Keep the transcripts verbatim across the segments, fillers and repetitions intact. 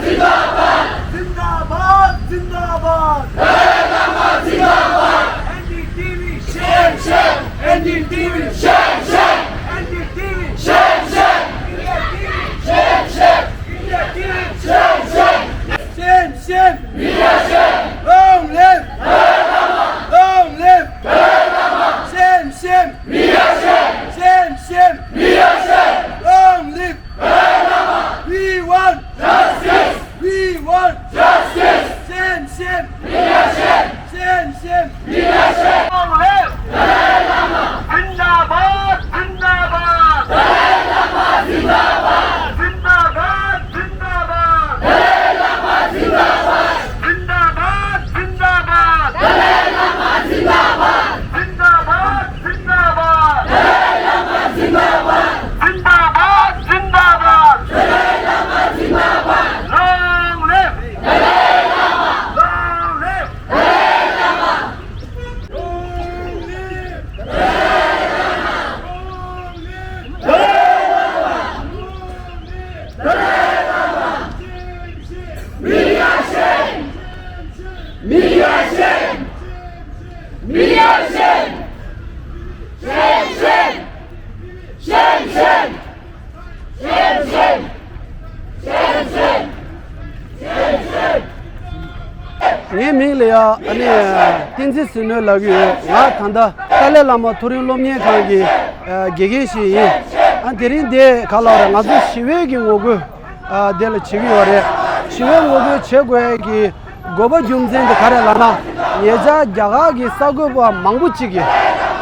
जिंदाबाद! जिंदाबाद! जिंदाबाद! जिंदाबाद! NDTV Shem Shem! NDTV Shem Shem! NDTV Shem Shem! India TV Shem Shem! India TV Shem Shem! Shem Shem! Long live! Long live! Shem Shem! Shem Shem! Long live! We want justice! We want justice! Shem Shem! Shem Shem! Long live! जिंदाबाद! जिंदाबाद! जिंदाबाद! जिंदाबाद! जिंदाबाद! जिंदाबाद! जिंदाबाद! जिंदाबाद! जिंदाबाद! Long live! Long live! ངའི་མིང་ལ་ཡ་ཨ་ནི་བསྟན་འཛིན་ཟིལ་གནོན་ལབ་ཀྱི་ཡོད། ང་ད་ལྟ་ཏཱ་ལའི་བླ་མ་མཐོ་རིམ་སློབ་གཉེར་ཁང་གི་དགེ་རྒན་ཞིག་ཡིན། ཨ་དེ་རིང་འདི་ག་ལབ་རེད། ང་ཚོ་ཞི་བའི་གི་ངོ་རྒོལ་ཨ་དེ་ལ་བྱེད་ཀྱི་ཡོད་རེད། ཞི་བའི་ངོ་རྒོལ་བྱེད་དགོས་ཡ་གི་དགོས་པ་རྒྱུ་མཚན་དེ་ག་རེ་ལབ་ན། ཉེ་ཆར་རྒྱ་གར་གྱི་གསར་འགོད་པ་མང་པོ་ཅིག་གིས་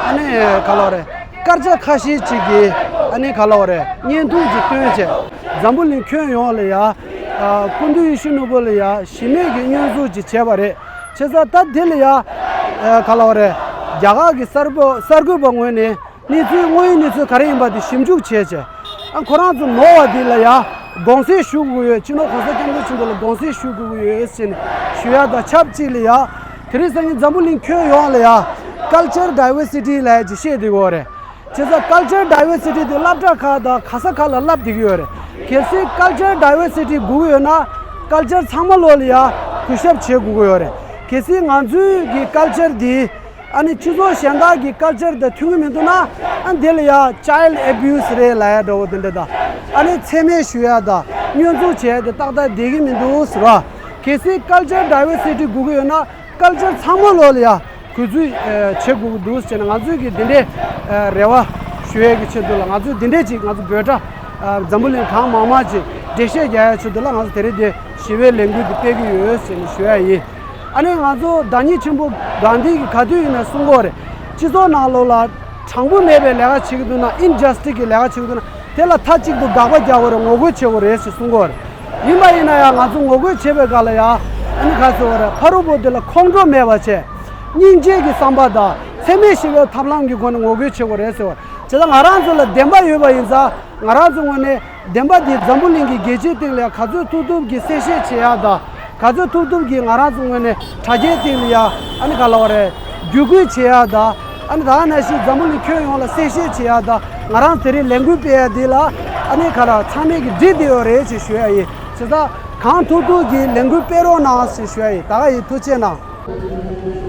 ཨ་ནི་ག་ལབ་རེད། སྐར་ཆ་ཁ་ཤས་ཅིག་གིས་ཨ་ནི་ག་ལབ་རེད། བརྙན་ཐུང་ཅིག་བཏོན་བྱས། འཛམ་བུ་གླིང་ཁྱོན་ཡོངས་ལ་ཡ་ཨ་སྐུ་མདུན་ཡིད་བཞིན་ནོར་བུ་ལ་ཡ་གཞི་མེད་ཀྱི་བསྙོན་འཛུགས་ཅིག་བྱས་པ་རེད། བྱས་ཙང་ད་དེ་ལ་ཡ་ཨ་ག་ལབ་རེད། རྒྱ་གར་གྱི་གསར་འགོད་གསར་འགོད་པ་ངོས་ནས། གནས་ཚུལ་དངོས་ཡོད་གནས་ཚུལ་ག་རེ་ཡིན་པ་དེ་ཞིབ་འཇུག་བྱས་བྱས། ཨ་ཁོ་རང་ཚོ་ནོར་བ་དེ་ལ་ཡ་དགོངས་སེལ་ཞུ་དགོས་ཡོད། སྤྱི་ནོར་གོང་ས་སྐྱབས་མགོན་ཆེན་པོ་ལ་དགོངས་སེལ་ཞུ་དགོས་ཡོད་ཟེར་ནས་ཞུ་ཡ་དང་ཆབས་ཅིག་ལ་ཡ། དེ་རིང་སང་ཉིན་འཛམ་བུ་གླིང་ཁྱོན་ཡོངས་ལ་ཡ་Culture Diversity ལབ་ཡ་ཅིག་བཤད་བསྡད་ཡོད་རེད། བྱས་ཙང་Culture Diversity དེ་སློབ་གྲྭ་ཁག་དང་ག་ས་ག་ལ་བསླབ་བསྡད་ཀྱི་ཡོད་རེད། གལ་སྲིད་Culture Diversity དགོས་ཀྱི་ཡོད་ན་Culture ཚང་མ་ལོག་ལ་ཡ་གུས་ཞབས་བྱེད་དགོས་ཀྱི་ཡོད་རེད། གལ་སྲིད་ང་ཚོའི་གི་Culture དེ། ཨ་ནི་སྤྱི་ཚོགས་གཞན་དག་གི་Culture དང་མཐུན་གྱི་མི་འདུག་ན། ཨ་འདི་ལ་ཡ་Child Abuse རེད་ལབ་ཡ་འདྲ་བོ་དེ་འདྲ་དང་། ཨ་ནི་མཚན་སྨད་ཞུ་ཡ་དང་བསྙོན་འཛུགས་བྱས་ཏེ་ཏག་ཏག་བསྡད་ཀྱི་མི་འདུག་ཟེར་བ། གལ་སྲིད་Culture Diversity དགོས་ཀྱི་ཡོད་ན་Culture ཚང་མ་ལོག་ལ་ཡ་གུས་བརྩི་བྱེད་དགོས་ཀྱི་འདུག་ཟེར་ནས་ང་ཚོས་ཀྱི་འདི་འདྲའི་རེ་བ་ཞུ་ཡས་ཀྱི་ཆེད་དུ་ལ། ང་ཚོས་འདི་འདྲས་ཅིག་ང་ཚོ་འབོད་སྒྲ་འཛམ་བུ་གླིང་གང་མང་མང་ཅིག་འགྲེལ་བཤད་རྒྱག་ཡས་ཆེད་དུ་ལ་ང་ཚོ་དེ་རིང་འདི་ ཞི་བའི་ལས་འགུལ་འདི་སྤེལ་གྱི་ཡོད་ཟེར་ནས་ཞུ་ཡ་ཡིན། ཨ་ནི་ང་ཚོ་བདག་ཉིད་ཆེན་པོ་གྷན་དྷི་གིས་ག་དུས་ཡིན་ན་གསུང་གི་ཡོད་རེད། སྤྱི་ཚོགས་ནང་ལོགས་ལ་དྲང་པོ་མེད་པའི་ལས་ཀ་བྱེད་ཀྱི་འདུག་ན། ཨིན་ཇ་སི་ཊི་སི་གི་ལས་ཀ་བྱེད་ཀྱི་འདུག་ན། དེ་ལ་མཐའ་གཅིག་ཏུ་དགག་པ་རྒྱག་དགོས་རེད། ངོ་རྒོལ་བྱེད་དགོས་རེད་ཟེར་གསུང་གི་ཡོད་རེད། ཡིན་པ་ཡིན་ན་ཡང་ང་ཚོ་ངོ་རྒོལ་བྱེད་པའི་སྐབས་ལ་ཡང་ཨ་ནི་ག་ཟེར་བ་རེད། ཕ་རོལ་པོ་དེ་ལ་ཁོང་ཁྲོ་མེད་པ་བྱས། སྙིང་རྗེ་གི་བསམ་པ་དང་འཚེ་མེད་ཞི་བའི་ཐབས་ལམ་གྱི་སྒོ་ནས་ངོ་རྒོལ་བྱེད་དགོས་རེད་ཟེར་བ། བྱས་ཙང་ང་རང་ཚོ་ལ་བདེན་པ་ཡོད་པ་ཡིན་ཙང་། ང་རང་ཚོ་ངོས་ནས་བདེན་པ་འདི་འཛམ་བུ་གླིང་གི་རྒྱལ་སྤྱིའི་སྟེང་ལ་ག་ཚོད་ཐུབ་ཐུབ་ཀྱིས་གསལ་བཤད་བྱེད་ཡག་དང་། ག་ཚོད་ཐུབ་ཐུབ་ཀྱིས་ང་རང་ཚོ་ངོས་ནས་དྲ་རྒྱའི་སྟེང་ལ་ཡ་ཨ་ནི་ག་ལབ་དགོས་རེད། བརྒྱུད་སྐུལ་བྱེད་ཡག་དང་། ཨ་ནི་ད་ག་ནང་བཞིན་འཛམ་བུ་གླིང་ཁྱོན་ཡོངས་ལ་གསལ་བཤད་བྱེད་ཡག་དང་། ང་རང་དེ་རིང་ལས་འགུལ་སྤེལ་ཡག་འདི་ལ་ཨ་ནི་ག་ལ་ཚང་མས་ཀྱིས་འགྲིག་བསྡད་ཡོད་རེད་ཅེས་ཞུ་ཡག་ཡིན། བྱས་ཙང་གང་ཐུབ་ཐུབ་ཀྱིས་ལས་འགུལ་སྤེལ་རོགས་གནང་ཞེས་ཞུ་ཡག་ཡིན། ད་ག་ཡིན། ཐུགས་རྗེ་གནང་།